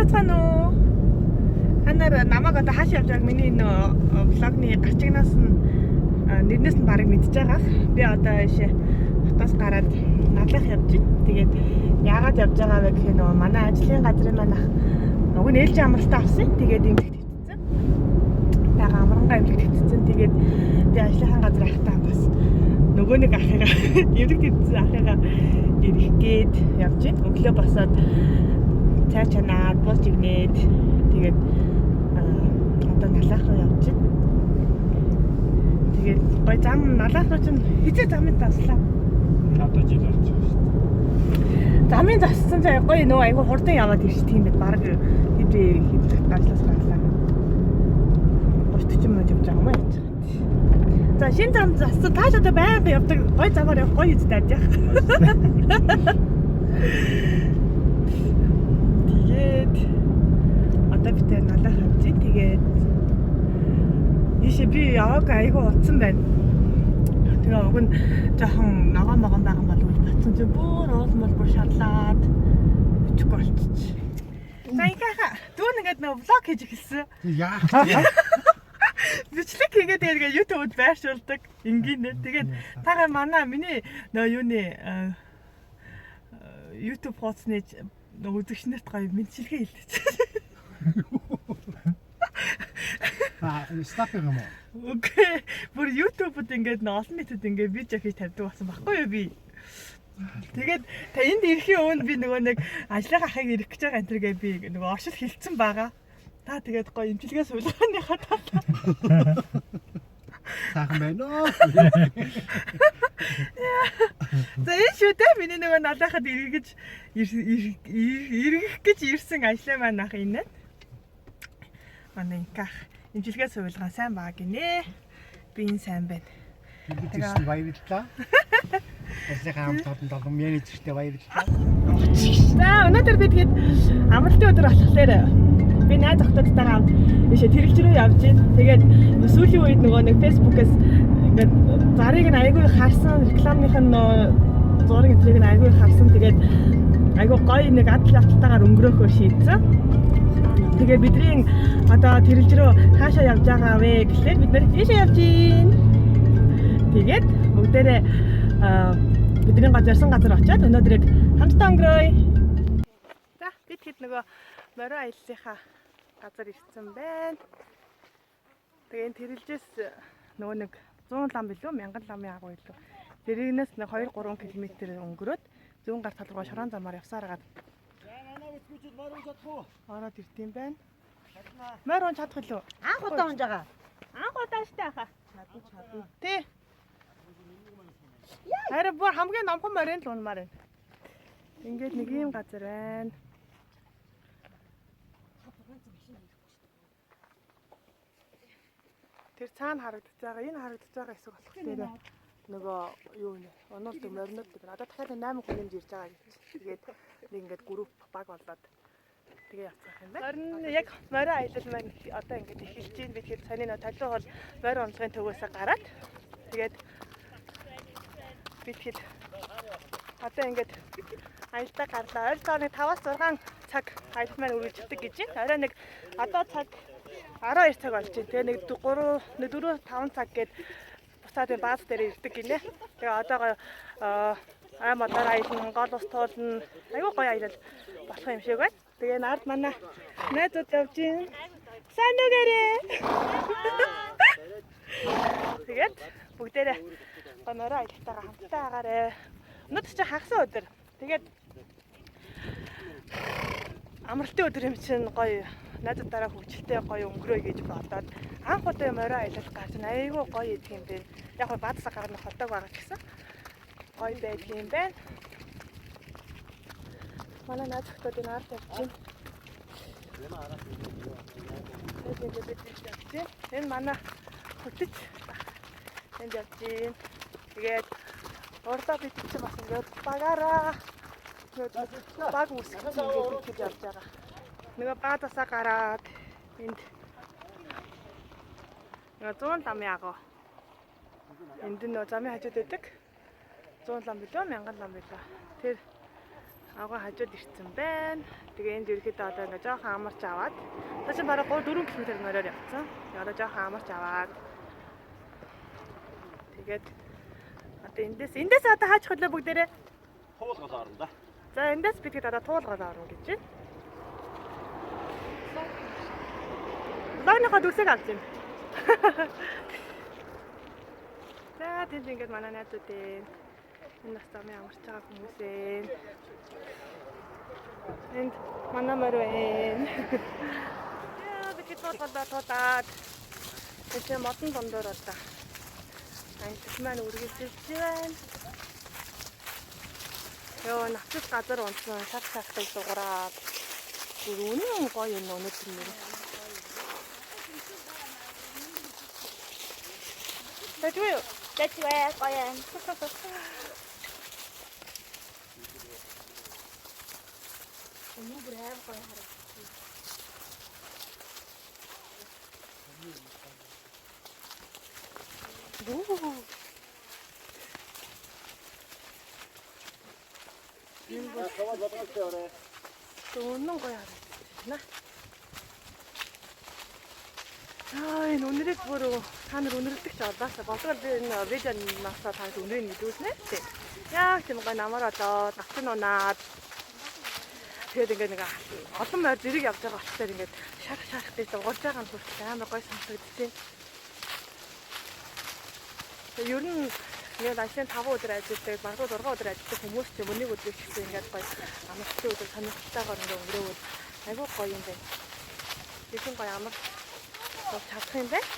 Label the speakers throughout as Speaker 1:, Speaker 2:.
Speaker 1: Сайн байцгаана уу? Та нар намайг одоо хаашаа явж байгааг миний нөө влогны гарчигнаас нь нэрнээс нь барыг мэдж байгаа. Би одоо ийшээ хотоос гараад надлах явж байна. Тэгээд яагаад явж байгаа вэ гэхээр нөгөө манай ажлын газрын маань ах уг нь ээлжийн амралтаа авсан. Тэгээд эмнэлэгт хэвтсэн. Бага амрангаа эмнэлэгт хэвтсэн. Тэгээд би ажлынхаа газар ахтаа бас нөгөө нэг ахыгаа эмнэлэгт хэвтсэн ахыгаа ирэх гээд явж байна. Өглөө босоод цай чанаад бууж игнээд тэгээд одоо налаах руу явж байна. Тэгээд гой зам налаах руу чинь хизээ замын заслаа.
Speaker 2: Одоо жил болж байгаа шүү дээ.
Speaker 1: Замын зассан чинь гоё нөө айгу хурдан яваад ирчих тийм байт. Бараг хэд хэд ганцлаас гарлаа. 30 40 минут явж байгаа юм аа яаж байгаа. За шин зам зассан тааш одоо байнга явдаг гой замаар явах гоё үстэй яах. Тэгээд одоо бид тэр налаа хавж. Тэгээд ийшээ би яваагүй айгу утсан байна. Тэгээ уг нь жоохон ногоон могоон байгаа болов гэж батсан чинь бүр уулмал бүр шалаад өчөхгүй болчих. За ингээха дүүн ингээд нөө влог хийж эхэлсэн.
Speaker 2: Яах вэ?
Speaker 1: Бичлэг хийгээд тэгээд YouTube-д байршуулдаг. Энгийн нэ. Тэгээд тагаа манай миний нөө юуны YouTube хуудасны нөө үзэгч нарт гоё мэдчилгээ хэлдэг.
Speaker 2: Аа, стап юм уу?
Speaker 1: Үгүй бүр YouTube-д ингээд нөө олон нийтэд ингээд видео хийж тавьдаг болсон баггүй юу би. Тэгээд та энд ирэхийн өмнө би нөгөө нэг ажлынхаа ахыг ирэх гэж байгаа энэ төргээ би нөгөө оршил хилцэн байгаа. Та тэгээд гоё имчилгээ сувилгааныхаа талаар
Speaker 2: Сайхан байна уу?
Speaker 1: За энэ шүү дээ миний нөгөө налаахад эргэж эргэх гэж ирсэн ажлаа маань ах энэ. Манай инках имчилгээ сувилгаан сайн баа гинэ. Би энэ сайн байна.
Speaker 2: Бид ирсэн баярлалаа. Ажлынхаа хамт олон долон менежертэй баярлалаа.
Speaker 1: За өнөөдөр би тэгээд амралтын өдөр болохоор би найз охтуудтайгаа хамт ийшээ тэрэлж рүү явж байна. Тэгээд сүүлийн үед нөгөө нэг Facebook-ээс ингээд зарыг нь айгүй харсан, рекламных нь нөгөө зураг энтрийг нь айгүй харсан. Тэгээд айгүй гоё нэг адал явдалтайгаар өнгөрөөхөөр шийдсэн. Тэгээ бидний одоо тэрэлж рүү хаашаа явж байгаа вэ гэхлээр бид нэр ийшээ явж гин. Тэгээд бүгдээрээ бидний газар ярьсан газар очиад өнөөдрийг хамтдаа өнгөрөөе. За бид хэд нөгөө морин аяллахаа газар ирсэн байна. Тэгээ энэ тэрэлжээс нөгөө нэг 100 лам билүү 1000 ламын агуу билүү. Тэрнээс нэг 2 3 км өнгөрөөд зүүн гар тал руу шорон замаар явсаар хагаад ороод ирд юм байна. Морь унж чадах билүү?
Speaker 3: Анх удаа унж байгаа.
Speaker 1: Анх удаа штэ хаа.
Speaker 3: Чадна чадна.
Speaker 1: Тий. Харин бүр хамгийн номхон морин л унмаар байна. Ингээд нэг ийм газар байна. Тэр цаана харагдаж байгаа, энэ харагдаж байгаа хэсэг болох дээр нөгөө юу нэ, унуулдаг моринууд гэдэг. Одоо дахиад 8 хүн юмж ирж байгаа гэж. Тэгээд нэг ингээд групп баг болоод тэгээ явцгаах юм байна. Морин яг морин аялал маань одоо ингээд эхэлж байна. Би тэгэхээр цааны нөө талиу хол морин унлагын төвөөсөө гараад тэгээд би тэгэхэд одоо ингээд аялдаа гарлаа. Ойролцоогоо нэг 5-аас 6 цаг аялал маань үргэлжилдэг гэж байна. Орой нэг одоо цаг 12 цаг болж байна. Тэгээ нэг 3 нэг 4 5 цаг гээд буцаад энэ бааз дээр ирдэг гинэ. Тэгээ одоогоо ай модоор аялна, гол ус туулна. Айгүй гоё аялал болох юм шиг байна. Тэгээ нард манай найзууд явж байна. Сайн уу гэрээ. Тэгээд бүгдээрээ гонороо аялалтайгаа хамтдаа агаарэ. Өнөөдөр чинь хагас өдөр. Тэгээд амралтын өдөр юм чинь гоё найзуудаараа хөвчлөлтэй гоё өнгөрөөе гэж бодоод анх удаа морин аялал гарч ин айгүй гоё идэх юм бэ. Яг гоо баазсаа гарна хотог байгаа ч гэсэн гоё байдаг юм байна. Манай найз охтууд энэ ард явж байна. Тэгээд ингээд бид явж байна. Энэ манай хөтөч энд явж байна. Тэгээд урдаа бид чинь бас ингээд багаараа тэгээд баг үүсгэж ингээд бид явж байгаа. Нөгөө баазаасаа гараад энд нөгөө 100 ламын агуу. Энд нөгөө замын хажууд байдаг. 100 лам билүү 1000 лам билүү. Тэр Авгаа хажууд ирсэн байна. Тэгээ энд ерөөхдөө одоо ингээ жоохон амарч аваад одоо чинь бараг 3 4 км мороор явцсан. Тэгээ одоо жоохон амарч аваад тэгээд одоо эндээс одоо хаач хөдлөө бүгдээрээ.
Speaker 4: Туулгал орно да.
Speaker 1: За эндээс бид хэд одоо туулгал орно гэж байна. Логныхоо дүрсийг авч байна. За тэнд ингээд манай найзууд ээ. Энэ бас замын амарч байгаа хүмүүс ээ. Энд манай морь байна. Яа бид хэд туулгалаа туулаад. Тэгээ модон дундуур одоо ангилал маань үргэлжилж байна. Йоо, навчис газар унтсан, шар шархтыг дуграад. Бүр үнэн гоё юм өнөөдөр нэр. Тэжгүй юу?
Speaker 3: Тэжгүй гоё юм. Өнөө бүр аим гоё харагдчих.
Speaker 1: Бүү. Үнэн гоё харагдчихна. Аа, энэ үнэрийг бүр та нар үнэрлдэг ч олоосаа. Болдгоор би энэ видеоноосоо та нарт үнэрийг мэдүүлнэ. Тий. Яг тийм гоё намар олоод, навчин унаад. Тэгээд ингээд нэг олон морь зэрэг явж байгаа болохоор ингээд шарх шарх гэж дуурж байгаа нь хүртэл амар гоё сонсогдчихээн. Тэгээд ер нь ингээд ажлын 5 өдөр ажилладаг, магадгүй 6 өдөр ажилладаг хүмүүс ч юм уу нэг өдрийг ч гэсэн ингээд гоё амралтын өдөр сонирхолтойгоор ингээд өнгөрөөвөл айгүй гоё юм байна. Тэгэн гоё амарч болж чадах юм байна.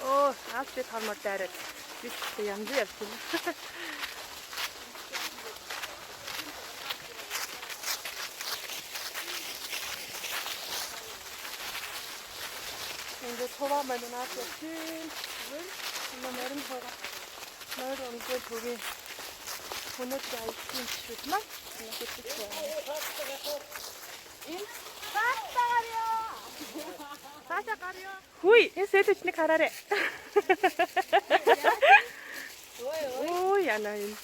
Speaker 1: Оо, аас би тормоор дайраад би ч гэсэн янз явж байна. Ингээд хуваа маань наад явж байна. Энэ морин хуваа. Морь унгүй төвийн өнөөдөр аялсан гişүүд маань энэ хэвчээ байна. Энэ цаашаа гарё. Хүй, энэ сэлэжник хараарэ. Ой, яна энэ.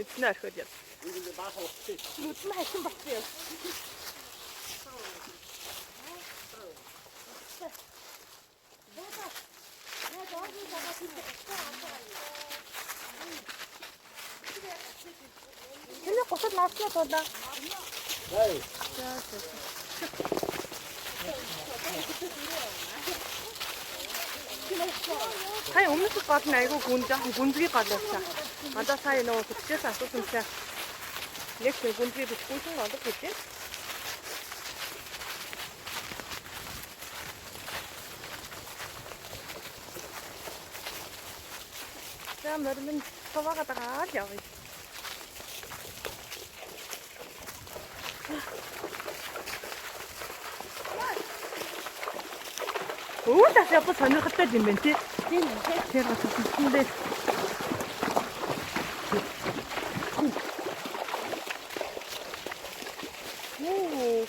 Speaker 1: Эднэ орхиод яв.
Speaker 3: Нүд нь хачин болсон юм.
Speaker 1: Тэний гутал наацна тулаа. За за. Сая өмнөх гол нь айгүй гүн жоохон гүнзгий гол байсан. Одоо сая нөгөө хөтчээс асуусан чинь нэг тийм гүнзгий биш гүнхэн гол гэж байна. За мормон хуваагаад байгаа л явъя. Өвөл бас явбал сонирхолтой юм байна тий.
Speaker 3: Тийм үү.
Speaker 1: Тэр бас сонирхолтой дээ. Оо.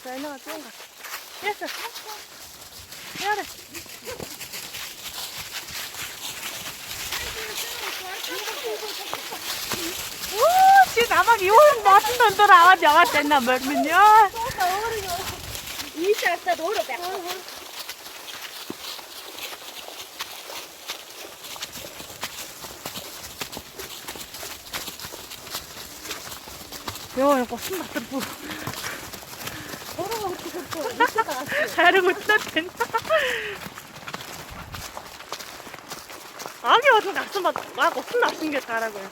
Speaker 1: За энэ гацсан гат. Яса. Яра. Оо, чи намайг юу юм модон дундуур аваад яваад байна морь минь ёо.
Speaker 3: Ийш хасаад өөрөө байх.
Speaker 1: Йоо, энэ гусан дотор бүр
Speaker 3: Өөрөө хөтлөхөөр ийш байгаа.
Speaker 1: харин хөдлөөд байна. Агийн болон гарсан бол а гусан орсон гэж гараагүй.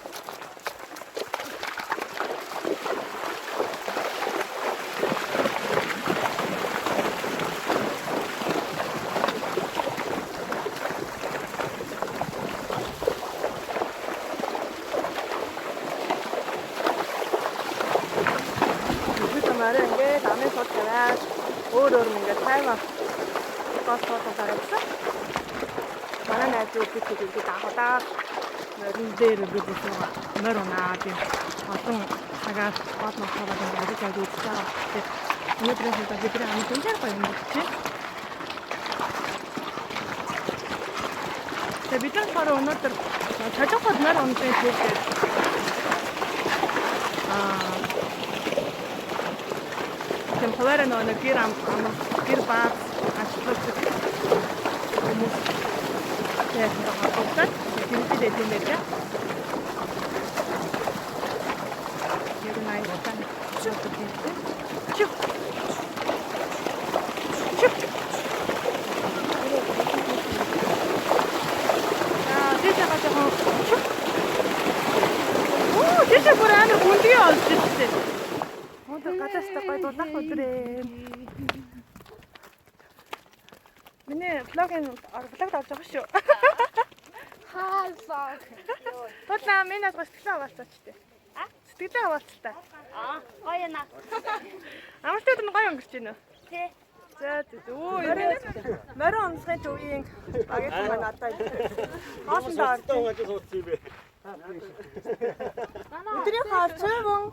Speaker 1: Бид морь ингээд амын сууд тавиад өөр өөр юм ингээд тайван гол суудлаар харагдсан. Манай найзууд бид хэд ирээд анхудаа морин дээр ингээд суугаа морь унаа тийм олон цагаар гол нохороо ингээд ажиж авч үзэж байгаа. Тэгэхээр өнөөдрийн хувьд бидний амт үнээр гоё юм байна. Тэгээ бид нар болохоор өнөөдөр Чожонхот морь унжийн төв дээр тийм хуваараа нөгөө нэг гэр ам гэр бааз ажилладаг хүмүүс тэгээд холбогдоод тэрэлтэй байт юм байлаа. Яг нь аюултай. Чү. Чү. Аа, тийш байгаа жоохон. Чү. Оо, тийш бүр амар гүндгий олж ирсэн. Өнөөдөр газаастай гоё дулаах өдөр ээ. Миний vlog-ын vlog-д орж байгаа шүү.
Speaker 3: Хай vlog.
Speaker 1: Тулаа миний наадгаа сэтгэлээ хаваалцаач тээ.
Speaker 3: А?
Speaker 1: Сэтгэлээ хаваалцалтаа.
Speaker 3: Аа, гоё на.
Speaker 1: Амралтын өдөр нь гоё өнгөрч байна уу?
Speaker 3: Тэ.
Speaker 1: За зэ. Өө, морин унсгын төвийн багийнхан маань одоо хоолндоо орж байна.
Speaker 4: Ажил суудсан юм бэ.
Speaker 1: Өдрийн хоол цөөвөн.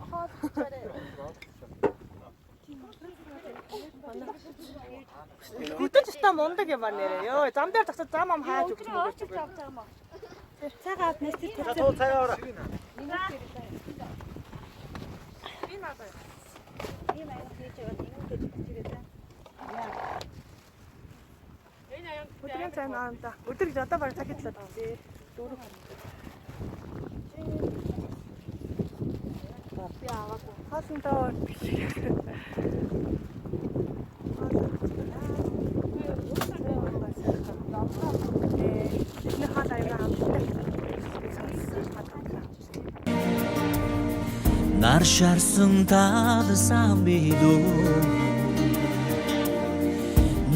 Speaker 1: Хөдөж өстө мундаг юм аа нэрээ. Йоо, зам дээр зогсоод зам ам хааж өгч
Speaker 3: Өдрөө өөрчилж авч байгаа юм уу?
Speaker 1: Цагаан аднаас тэр
Speaker 4: За
Speaker 1: тавьсан.
Speaker 4: туу цагаа ороо.
Speaker 1: Би надад.
Speaker 3: Ийм аяг хийж байгаа юм гэж бичээрэй за.
Speaker 1: Өдрийн цай наанда. Өдөр гэж одоо баг цаг хэдлээ даа. 4. Би аваагүй. Хоолндоо биш. Бидний хоол аюулгүй амттай.
Speaker 5: Нар шарсан талсан билүү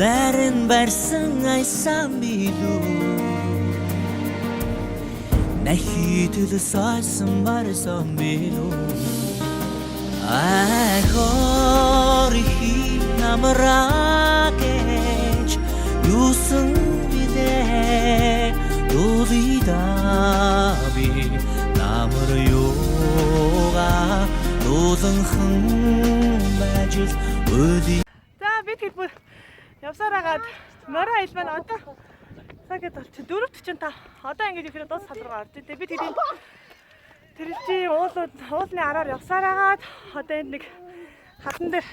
Speaker 5: Нарийн барьсан айсан билүү Нахитэл сойсон барьсан билүү Айхор хи намраа гэж юусан билээ Дулида би намар юуга дууланхан байж л өдий
Speaker 1: За бид хэд бүр явсаар агаад морин аялал маань одоо цаг хэд болчих 4:45. Одоо ингэж ихээр дус сал руу орж идэв. Бид хэд Тэрэлжийн уулууд уулны араар явсаар агаад одоо энд нэг хадан дээр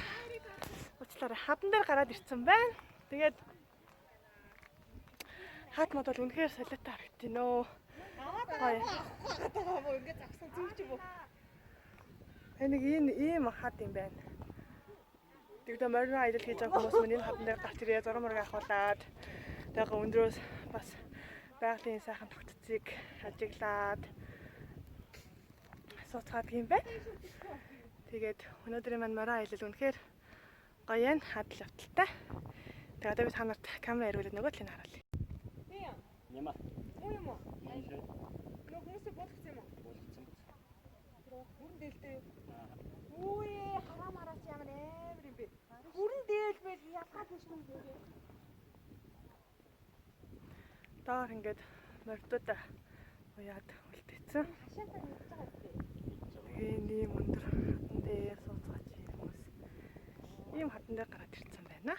Speaker 1: уучлаарай хадан дээр гараад ирсэн байна. Тэгээд хат мод бол үнэхээр солиотой харагдаж байна өө. Гоё.
Speaker 3: Ингээд загсан зүг ч юм уу?
Speaker 1: Энэ нэг энэ ийм хад юм байна. Тэгээд морин аялал хийж байгаа хүмүүс мөн энэ хадан дээр гарч ирээ зураг мураг авахуулаад тэгээ өндрөөс бас байгалийн сайхан тогтцыг ажиглаад сууцгаад юм байна. Тэгээд өнөөдрийн маань морин аялал үнэхээр гоё юм, хадал явталтай. Тэгээд одоо би та нарт камера эргүүлээд нөгөө талыг харуулъя.
Speaker 4: Няма.
Speaker 1: Муу юм уу?
Speaker 4: Мөн шүү.
Speaker 1: Нөгөө хүмүүсээ буулгасан юм уу?
Speaker 4: Буулгацсан.
Speaker 1: Бүрэн дээлтэй юу? Үгүй хараа мараач ямар амар юм бэ? Бүрэн дээлбэл ялгаад биш юм бэ? Доор ингээд мордууд уяад үлдээсэн.
Speaker 3: Хашаасаа мэдж байгаа юм.
Speaker 1: Тэгээ ийм өндөр хадан дээр сууцгаач хүмүүс ийм хадан дээр гараад ирсэн байна.